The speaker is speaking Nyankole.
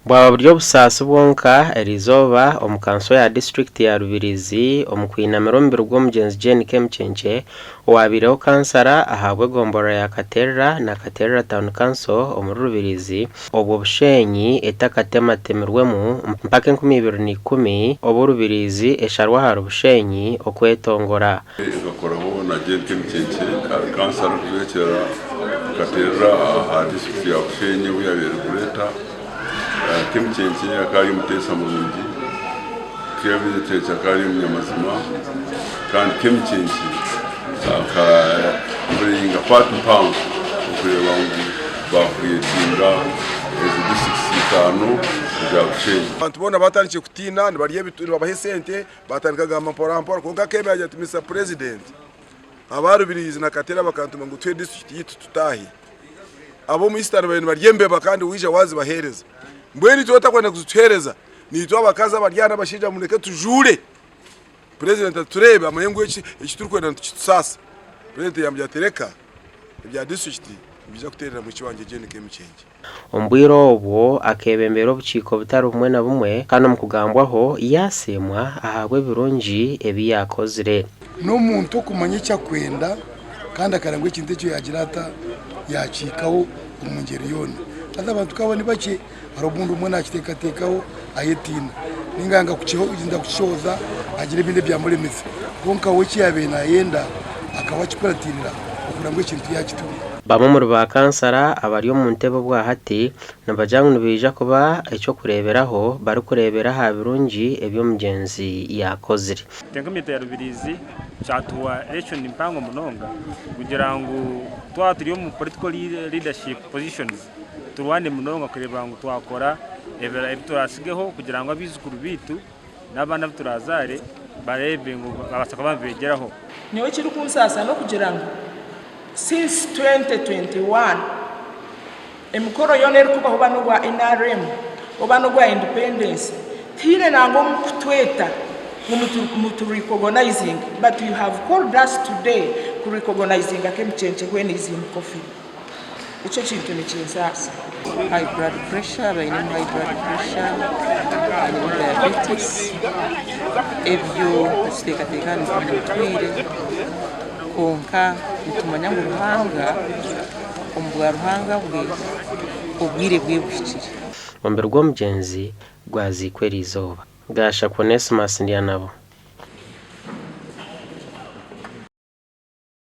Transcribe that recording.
Bwaba buri obusaasi bwonka eriizooba omu kanso ya disiturikiti ya Rubirizi omu kwinamira omubiri gw'omugyenzi Jane Kemukyenkye owabaireho kansara ahabw'egomborora ya Katerera na Katerera Town Council omuri Rubirizi obwo Bushenyi etakatematemirwemu mpaka 2010 obu Rubirizi esharwa ahari Bushenyi okwetongora. Ekakoraho na Jane Kemukyenkye ari kansara orikujwekyera Katerera aha disiturikiti ya Bushenyi obu yaabaire erikureeta. Kemukyenkye akaba ari omuteesa murungi, Kemukyenkye akaba ari omunyamazima kandi Kemukyenkye akapureyinga paati mpango okureeba ngu bakureetinga ezi disiturikiti itaano eza Bushenyi. Abantu boona batandikire kutiina nibarya nibabaha esente Batandika kugamba mpora mpora kwonka akeemera agira ati Mister President, aba Rubirizi na Katera bakantuma ngu tuhe district yaitu tutaahe. Ab'omu Eastern bariyo nibarya embeba kandi waija wazibaheereza. Mbwenu itwe otakwenda kuzituheereza, naitwe abakazi abari aha n'abashaija mureke tujuure. President atureebe amanye ngu eki turikwenda nitukitusaasa. President yaamugira ati reka ebya district nibiija kuteerera mwishiki wangye Jane Kemikyengye. Omu bwire obwo akeebembera obukiiko butari bumwe na bumwe kandi omu kugambwaho yaasiimwa ahabw'ebirungi ebi yaakozire. N'omuntu okumanya eki akwenda kandi akareba ngu ekintu ekyo yaagira ata, yaakihikaho omu ngyeri yoona. Haza abantu nk'abo ni bakye, hariho obundi omwe naakiteekateekaho ayetiina nainga ayanga kukishohoza agira ebindi ebyamuremesa kwonka we eki yaabaire naayenda akaba akikuratirira okugira ngu ekintu yaakitunga. Bamwe omuri ba kansara abari omu ntebe obwahati nibagira ngu nibaija kuba eky'okureeberaho barikureebera aha birungi ebi omugyenzi yaakozire. Itwe nk'emiheto ya Rubirizi kyatuha lesson mpango munonga kugira ngu twaba turi omu political leadership positions turwane munonga kureeba ngu twakora ebi turasigeho kugira ngu abaijukuru baitu n'abaana abu turazaare bareebe ngu babaasa kuba nibeegyeraho. Nyowe ekirikunsaasa n'okugira ngu since 2021 emikoro yoona erikubaho oba n'obwa NRM oba n'obwa independence tihaine nangwa omu kutweta ngu mutu recognizinge but you have called us today ku recognizinga Kemikyenkye when he is in coffin. Ekyo ekintu nikinsaasa. High blood pressure, bainemu high blood pressure, bainemu diabetes, ebyo nituteekateeka ngu nibitwire kwonka nitumanya ngu Ruhanga omu bwa Ruhanga bwe obwire bwe buhikire. Omubiri gw'omugyenzi gwaziikwa eriizooba. Gashakwa Onesmus Ndyanabo.